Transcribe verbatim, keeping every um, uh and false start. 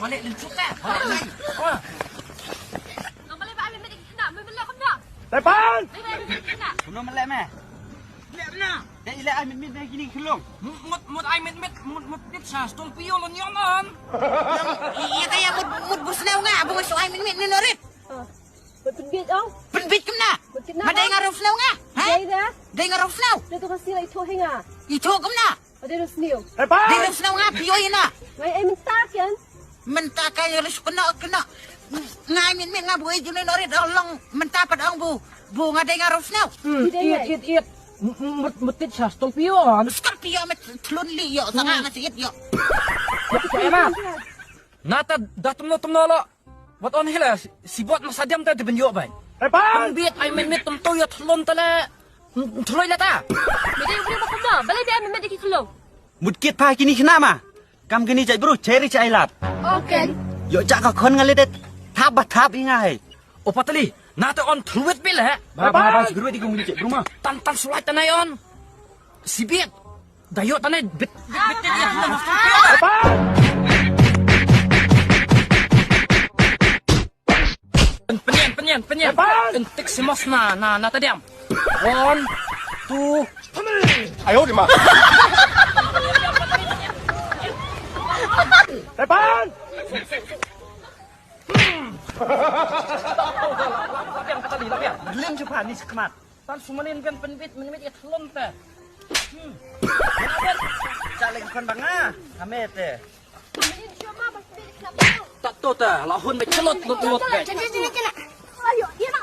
Leh leh suk ka. Wah. Ngam leh ba ai mynmiet ïa ki khynnah, mynmiet leh kumno? Tepan! Mynmiet leh ïa ki khynnah. Kumno mynmiet leh me? Leh na. Dei leh ai mynmiet ïa kine ki khyllung. Mut, mut ai mynmiet, mut, mut pynbiej sha Scorpio lon ïong on. Ïa ka ïa mut, mut bun sniew nga, bun sniew ai mynmiet ne norit. Mut pynbiej ong. Pynbiej kumno? Mut kidnap. Ma dei nga ruh sniew nga. Ha? Dei da. Dei nga ruh sniew. Dei tu ka sniew ithuh hi nga. Ithuh kumno? Dei ruh sniew. Dei ruh sniew nga phi ïohi na. Ngai ai mynta kan. Mynta ka ïa ruh kena kena. Ngai mynmiet nga bu ai juni norit ong long mynta pat ong bu. Bu nga dei nga ruh sniew. It, it, it. Mut, mut pynbiej sha Scorpio. Scorpio met thlun li ïoh sanga nga siit ïoh. Mut pynbiej. Na ta da tumno tumno lo. Wat on hi la, si bot ma sa diam ta dei ban ïoh bai. Pynbiej ai mynmiet tum tu ïa thlon ta la. Thloi la ta. Me dei u briew ba kumno, balei me ai mynmiet ïa ki khyllung. Mut kit pha kine khynnah ma. Kam kine jait bru, cheri chai lat. Okay. Ïoh ja ka khon nga le det. Thap ba thap i nga hei. O Patali, na ta on thlwit bil he. Ba ba ba, si bru di kum ni jait bru ma. Tan tan sulai ta nai on. Si biet. Da ïoh tane bit bit bit. Pynïan pynïan pynïan. Entik si mos na na na tadiam. One, two, three. Ayo di ma. Tepan. Lin chupa ni skmat. Tan sumalin kan pynbit mynmiet ïa thlon te. Hmm. Chaleng kon ba nga. Hame te. Tat to te la hun ba chlot lut lut be. Ayo, ïa na.